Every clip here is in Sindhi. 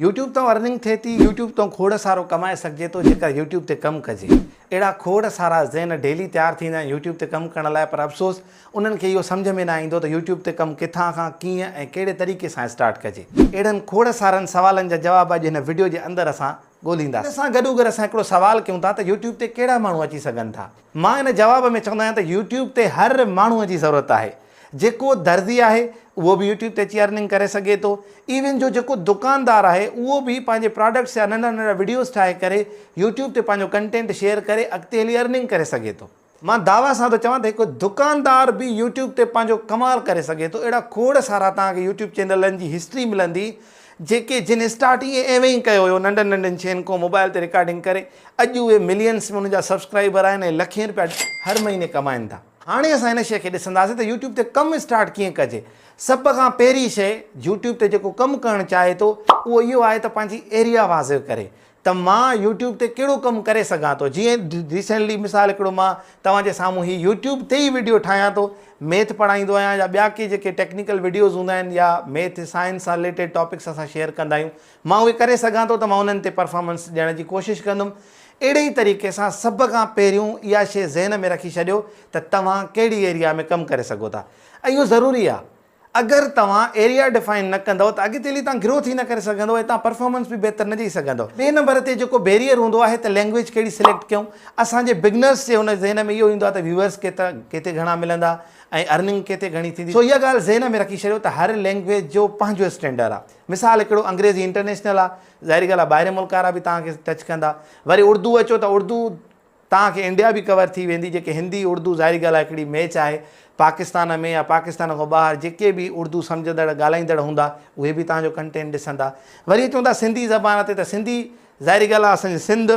يوٽيوب تان ارننگ ٿئي ٿي، يوٽيوب تان کوڙ سارو ڪمائي سگهجي ٿو جيڪر يوٽيوب تي ڪم ڪجي. اهڙا کوڙ سارا ذهن ڊيلي تيار ٿيندا آهن يوٽيوب تي ڪم ڪرڻ لاء پر افسوس انهن کي اهو سمجهه ۾ ناهي ايندو ته يوٽيوب تي ڪم ڪٿان کان ڪيئن ۽ ڪهڙي طريقي سان اسٽارٽ ڪجي. اهڙن کوڙ سارن سوالن جا جواب اڄ هن وڊيو جي اندر اسان ڳولهينداسين. ان سان گڏوگڏ اسان هڪڙو سوال ڪيون ٿا ته يوٽيوب تي ڪهڙا ماڻهو اچي سگهن ٿا؟ مان ان جواب ۾ چوندو آهيان ته يوٽيوب تي هر ماڻهو جي ضرورت آهي. جيڪو درزي آهي اهو به يوٽيوب تي اچي ارننگ ڪري سگهي ٿو ايون جو جيڪو دڪاندار آهي اهو به پنهنجي پراڊڪٽس جا ننڍا ننڍا وڊيوز ٺاهي ڪري يوٽيوب تي پنهنجو ڪنٽينٽ شيئر ڪري اڳتي هلي ارننگ ڪري سگهي ٿو. مان دعويٰ سان ٿو چوان ته هڪ دڪاندار به يوٽيوب تي پنهنجو ڪمال ڪري سگهي ٿو اهڙا کوڙ سارا توهان کي يوٽيوب چينلن جي هسٽري ملندي جيڪي جن اسٽارٽ ائين ايوين ئي ڪيو هيو ننڍن ننڍن شين کان موبائل تي رڪارڊنگ ڪري اڄ اهي ملينس ۾ انهن جا سبسڪرائبر آهن ۽ لکين رپيا هر مهيني ڪمائن ٿا. هاڻي اسان هن شيء کي ڏسنداسين ته يوٽيوب تي ڪم اسٽارٽ ڪيئن ڪجي. سڀ کان پهرين شيء يوٽيوب تي جيڪو ڪم ڪرڻ چاهي ٿو اهو اهو آهي ته پنهنجي ايريا واضح ڪري ته مان يوٽيوب تي ڪهڙو ڪم ڪري سگهان ٿو. جيئن ريسينٽلي مثال هڪڙو مان توهان جي سامهون هي يوٽيوب تي ئي وڊيو ٺاهيان ٿو، ميٿ پڙهائيندو آهيان يا ٻيا ڪي جيڪي ٽيڪنيڪل وڊيوز هوندا آهن يا ميٿ سائنس سان رليٽيڊ ٽاپڪس اسان شيئر ڪندا آهيون مان اهي ڪري سگهان ٿو ته مان انهن تي پرفارمنس ڏيڻ جي ڪوشش ڪندم. اهڙي ئي طريقي سان سڀ کان پهريون اها شيء ذهن ۾ رکي ڇڏيو ته توهان ڪهڙي ايريا ۾ ڪم ڪري سگهو ٿا ۽ اهو ضروري آهي. اگر توهان ايريا ڊفائن نه ڪندؤ ته اڳتي هلي توهان گروٿ ئي نه ڪري سگهندؤ ۽ توهان پرفارمنس به بهتر نه ڏئي سگهندؤ. ٻئي نمبر تي جيڪو بيريئر هوندو آهي ته لينگويج ڪهڙي سليڪٽ ڪيون. اسان جي بگنرس جي ان ذهن ۾ اهو ايندو آهي ته ويوئرس ڪيتي گهڻا ملندا ۽ ارننگ ڪيتي گهڻي ٿيندي. سو اها ڳالهه ذهن ۾ رکي ڇڏيو ته هر لينگويج جو پنهنجو اسٽينڊر آهي. مثال هڪڙو انگريزي انٽرنيشنل آ ظاهري ڳالهه آ ٻاهرين ملڪ وارا به توهان کي ٽچ ڪندا وري اردو اچو ته اردو توهان کي انڊيا به ڪور ٿي ويندي جيڪي هندي اردو ظاهري ڳالهه آ هڪڙي ميچ آهي پاڪستان ۾ يا پاڪستان کان ٻاهر جيڪي به اردو سمجهندڙ ڳالهائيندڙ هوندا اهي به توهان جو ڪنٽينٽ ڏسندا وري اچون ٿا سنڌي زبان تي ته سنڌي ظاهري ڳالهه آ اسان جي سنڌ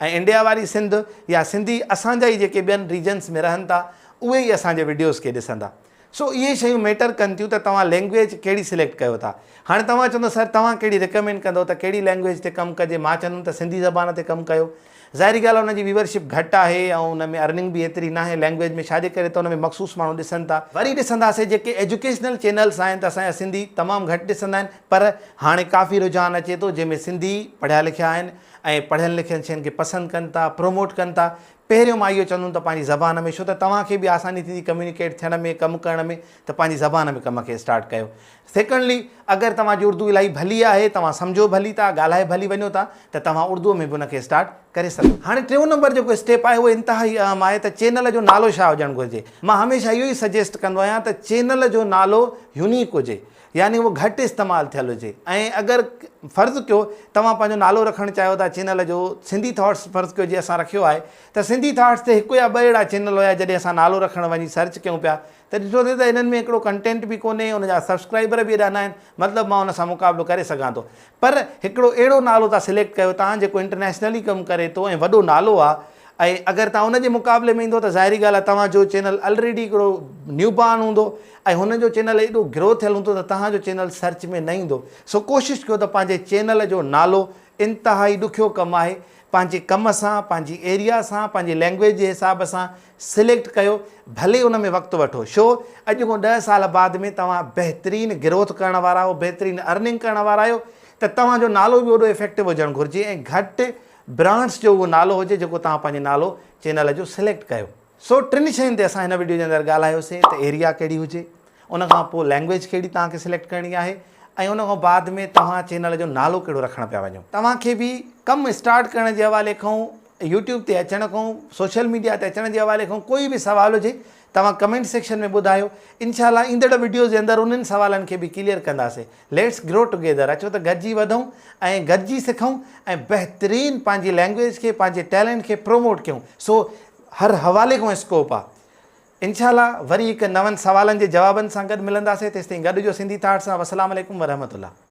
۽ انڊيا واري سنڌ يا سنڌي اسان جا ئي جيڪي ٻين ريجنس ۾ رهن ٿا اهي ئي اسان جي وڊيوز کي ڏسندا سو اهي شيون ميٽر ڪن ٿيون ته توهان لينگويج ڪهڙي سليڪٽ ڪيو ٿا. هاڻي توهان چوندو سر توهان ڪهڙي ريڪمينڊ ڪندو ته ڪهڙي لينگويج تي ڪم ڪجي مان چوندم ته سنڌي زبان تي ڪم ڪيو. ظاهري ڳالهه آهي ان جي ويورشپ گهٽ آهي ۽ ان ۾ ارننگ به ايتري ناهي لينگويج ۾ ڇاجي ڪري ته ان ۾ مخصوص ماڻهو ڏسن ٿا. وري ڏسنداسين جيڪي ايجوڪيشنل چينلس آهن ته اسان جا سنڌي تمام گهٽ ڏسندا آهن پر هاڻي ڪافي رجحان اچي ٿو جنهن ۾ سنڌي پڙهيا لکيا آهن ۽ پڙهيل لکيل شين کي پسند ڪن ٿا پروموٽ ڪن ٿا پهريون مان اهو چوندم ته پنهنجي زبان ۾ ڇو ته توهان کي به آساني ٿيندي ڪميونيڪيٽ ٿيڻ ۾ ڪم ڪرڻ ۾ ته پنهنجي زبان ۾ ڪم کي اسٽارٽ ڪيو. سيڪنڊلي اگر توهان جي اردو الاهي ڀلي آهي توهان سمجهو ڀلي ٿا ڳالهائي ڀلي وڃو ٿا ته توهان اردو ۾ به ان کي اسٽارٽ ڪري سگهو ٿا. هاڻي ٽيون نمبر جيڪو اسٽيپ آهي اهو انتهائي اهم آهي ته چينل جو نالو ڇا هجڻ گهرجي. مان هميشه اهو ئي سجيسٽ ڪندو آهيان ته چينل جو نالو يونيڪ هجي. يعني اهو گهٽ استعمال ٿيل هجي ۽ اگر فرض ڪيو توهان پنهنجو نالو رکڻ چاهيو ٿا چينل جو سنڌي ٿاٽس فرض ڪيو جي اسان رکيو آهي ته سنڌي ٿاٽس تي هڪ يا ٻه اهڙا چينل هيا جڏهن اسان نالو رکڻ وڃي سرچ ڪيون پيا ته ڏٺوسين ته انهن ۾ هڪڙو ڪنٽينٽ به ڪونهي ان جا سبسڪرائبر به ايڏا ناهن مطلب مان ان سان مقابلو ڪري سگهان ٿو پر هڪڙو اهڙو نالو تان سليڪٽ ڪيو تان جيڪو انٽرنيشنلي ڪم ڪري ٿو ۽ وڏو نالو آ ۽ اگر تان ان جي مقابلي ۾ ايندو ته ظاهري ڳالهه آ توهان جو چينل الريڊي هڪڙو نيو بارن هوندو ۽ هن جو چينل ايڏو گرو ٿيل هوندو ته توهان جو چينل سرچ ۾ نه ايندو سو ڪوشش ڪيو ته پنهنجي چينل جو نالو انتهائي ڏکيو ڪم آهي پنهنجي ڪم سان پنهنجي ايريا سان پنهنجي لينگويج جي حساب سان سليڪٽ ڪيو ڀلي ان ۾ وقت وٺو شو اڄ کان ڏهه سال بعد ۾ توهان بهترين گروٿ ڪرڻ وارا آهيو بهترين ارننگ ڪرڻ وارا آهيو ته توهان جو نالو به اوڏو افيڪٽو هجڻ گهرجي ۽ گهٽ برانڊس جو اهو نالو هجي جيڪو توهان پنهنجي نالو چينل جو سليڪٽ ڪيو. سو ٽن شين تي اسان هن وڊيو جي اندر ڳالهايوسين ته ايريا ڪهڙي هجي ان کان پوء لينگويج ڪهڙي توهان کي سليڪٽ ڪرڻي آهي ۽ ان کان بعد ۾ توهان چينل جو نالو ڪهڙو رکڻ پيا وڃو. توهان کي به ڪم اسٽارٽ ڪرڻ جي حوالي کان يوٽيوب تي اچڻ کان سوشل ميڊيا تي اچڻ جي حوالي کان ڪوئي به سوال هجي توهان ڪمينٽ سيڪشن ۾ ٻڌايو انشاء الله ايندڙ وڊيوز جي اندر انهن سوالن کي به ڪليئر ڪنداسين ليٽس گرو ٽوگيدر اچو ته گڏجي وڌون ۽ گڏجي سکون ۽ بهترين پنهنجي لينگويج کي پنهنجي ٽيلنٽ کي پروموٽ ڪيون سو هر حوالي کان اسڪوپ آ انشاء الله وري هڪ نون سوالن جي جوابن سان گڏ ملنداسين تيستائين گڏ هجو سنڌي ٿاٽ سان والسلام عليڪم ورحمة الله.